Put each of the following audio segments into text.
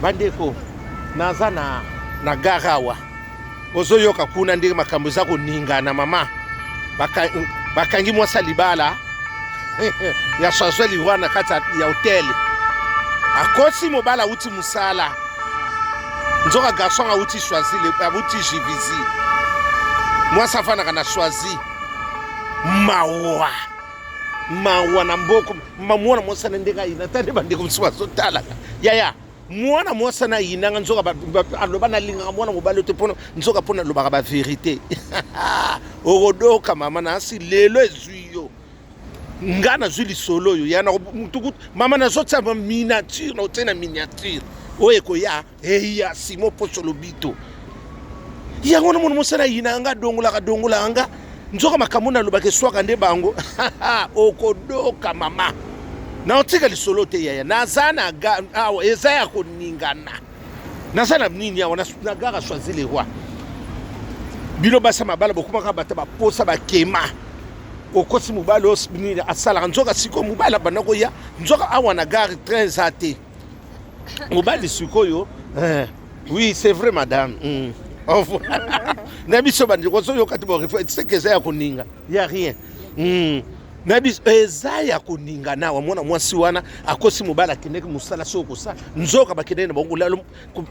Bandeko, naza na, na gare awa, ozoyoka kuna ndenge makambo eza koningana. Mama bakangi mwasi ya libala ya Choisy Leroy na kati ya hotel, akosi mobali awuti mosala, nzoka garçon awuti Choisy, awuti Juvisy, mwasi afandaka na Choisy. Mawa, mawa na mboko. Mwana mwasi na ndenge ayina, tande bandeko mosusu bazotalaka yaya mwana mwasi na ayinanga, nzoka aloba nalingaka mwana mobali te mpona nzoka mpona alobaka baverité. Okodoka mama nasi lelo ezwi yo, nga nazwi lisolo oyo ya mama, nazotia miniature, naotia na miniature oyo ekoya eya Simo Poso Lobito. Yango na mwana mwasi na ayinanga nga, adongolaka dongolaka nga, nzoka makambo nalobaka eswaka nde bango. Okodoka mama, naotika lisolo te yaya. Naza na awa, eza ya koningana. Naza na nini awa na gare Choisy le Roi. Bino basa mabala bokomaka bato baposa bakema, okosi mobali oyo nini asalaka, nzoka sikoyo mobali abanda koya, nzoka awa na gare train eza te. Mobali sikoyo eh, oui, c'est vrai madame. Na biso bandeko ozoyoka te, seke eza ya koninga ya rien. Na biso eza ya koninga nawa. Mwana mwasi wana akosi mobali akendeki mosala, soki kosala, nzoka bakendeki na bango kolala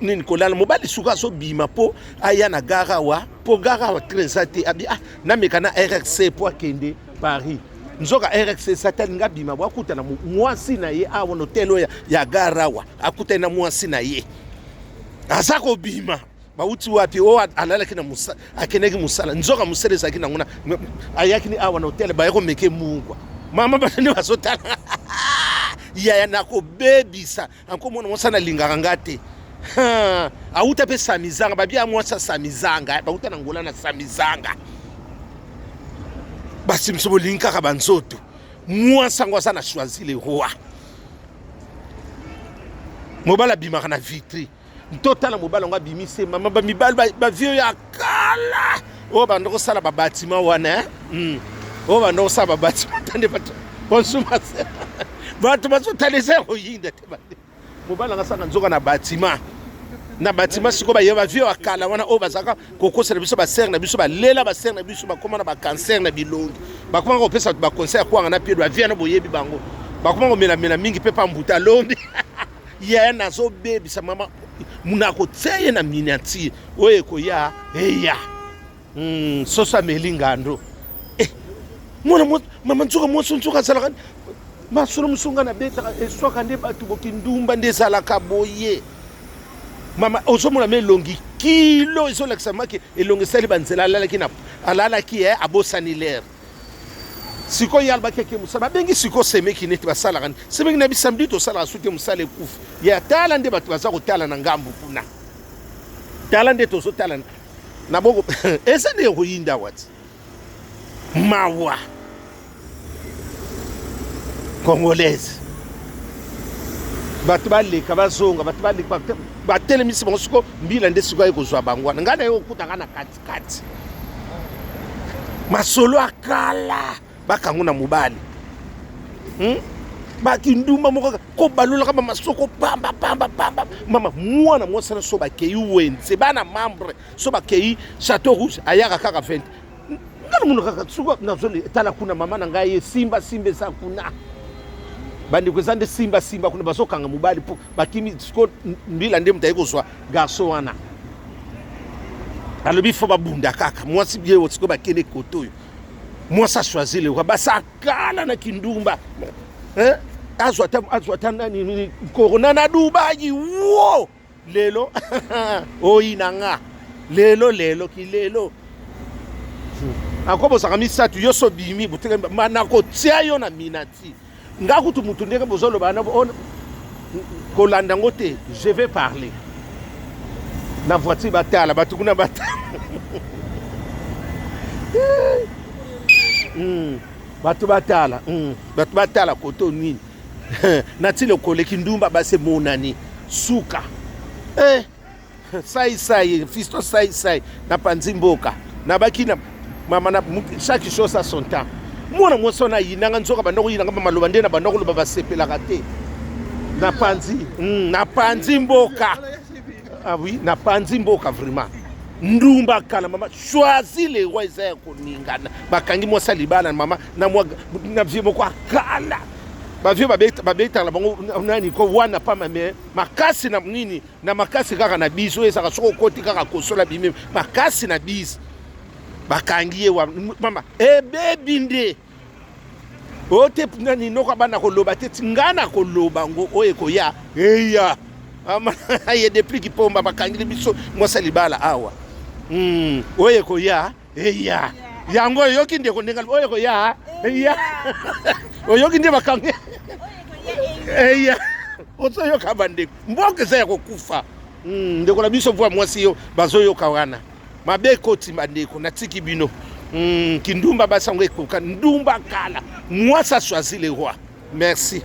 nini, kolala. Mobali suka azobima mpo aya na gare awa, mpo gare awa train eza te. Abi ah, nameka na RRC mpo akende Paris, nzoka RRC eza te. Alingi abima bo akutana mwasi na ye awa na hotel oyo ya gare awa. Akutani na mwasi na ye, aza kobima, bauti wapi? Oyo alalaki na mosala, akendaki mosala, nzoka mosala ezalaki nango na ayaki ni awa na hotel, baye komeke mungwa. Mama, bato nde bazotala yaya, nakobebisa anko. Mwana mwasi nalingaka nga te, auta mpe Samizanga, babia mwasi ya Samizanga, bauta na Ngola na Samizanga. Basi mosusu bolingi kaka banzoto. Mwasi yango aza na Choisy le Roi, mobali abimaka na Vitry. Totala mobali yango abimisi mama, bamibali bavieux ya kala oyo banda kosala babatima wana, oyo banda kosala babatima. Tande bato, bonjour, bato bazotala, eza ya koyinda te. Mobali nanga asaka nzoka na batima, na batima. Sikoyo baye bavieux ya kala wana oyo bazalaka kokosela biso, basere na biso balela, basere na biso bakóma na bacancer na bilongi, bakóma kopesa bato baconseil ya kwanga na piedo. Bavie wana boyebi bango, bakóma komelamela mingi mpe pa mbuta alombi ye. Nazobebisa mama, nakotia ye na miniature oyo ekoya eya. Soso ameli ngando eh, mwana mama, nzoka mwasi, nzoka azalaka masolo mosusu nga nabetaka eswaka nde bato bokindumba nde ezalaka boye. Mama, ozomona ma elongi kilo ezolakisa maki elongi esali banzela, alalaki na alalaki eh, abosani lere. Sikoyo ye alobaki ake mosala, babengi sikoyo semeki neti basalaka semeki na bisamedi, tosalaka su te, mosala ekufi. Ye atala nde bato baza kotala na ngambu kuna, tala nde tozotala na boko, eza nde koyinda wati. Mawa congolaise, bato baleka bazonga, bato baleka batelemisi bango. Siko mbila nde sikoyo aye kozwa bango wana, ngai na ye okutanga na katikati masolo ya kala, bakango na mobali, Bakindumba moko kobalolaka bamasoko pamba pamba pamba. Mama, mwana mwasi na so bakei wenze, bana membre so bakei Chateau Rouge, ayaka kaka 20 nga namona kaka suka nazoli tala kuna. Mama na ngai, simba simba eza kuna. Bandeko, eza nde simba simba kuna, bazokanga mobali mpo bakimi. Siko mbila nde moto aye kozwa garçon wana, alobi fo babunda kaka mwasi ye. Sikoyo bakende kote oyo mwasi achoisir le roi, basakala na kindumba, azwa ata, azwa ata nani, corona na Dubai wo. Lelo oyina nga lelo, lelo kilelo akobosaka misato yo so bimi nakotia yo na minati. Nga kutu mutu ndenge bozoloba na kolanda yango te. Je vais parler na voiture, batala bato kuna, batala bato batala, bato batala koto nini nati lokoleki ndumba basi emonani suka eh. Sai sai fiston, sai sai napanzi mboka nabaki na mama na chaque chose a son temps. Mwana mwasi wana ayinanga, nzoka banda koyinanga, maloba nde na banda koloba basepelaka te. Na panzi, na panzi mboka. Ah oui, na panzi mboka vraiment. Ndumba kala mama, choisis le roi eza ya koningana. Bakangi mwasi ya libala mama na mwa na vie moko akala. Ba vieux babetaka na bango nani ko wana pamba mais makasi na nini na makasi kaka na biso ezaka soki okoti kaka kosola bimi makasi na biso bakangi ye wa mama ebebi nde oyo te nani noko abanda koloba te ti ngai nakoloba ngo oyo ekoya eya ye depuis kipomba bakangeli biso mwasi ya libala awa oyo ekoya eya yango oyoki ndeko ndenge oyo ekoya eya oyoki nde bakangi eya ozoyoka bandeko mboka eza ya kokufa ndeko na biso mvua mwasi yo bazoyoka wana mabe ekoti bandeko natiki bino kindumba basi yango ekoka ndumba kala mwasi a choisi le roi merci.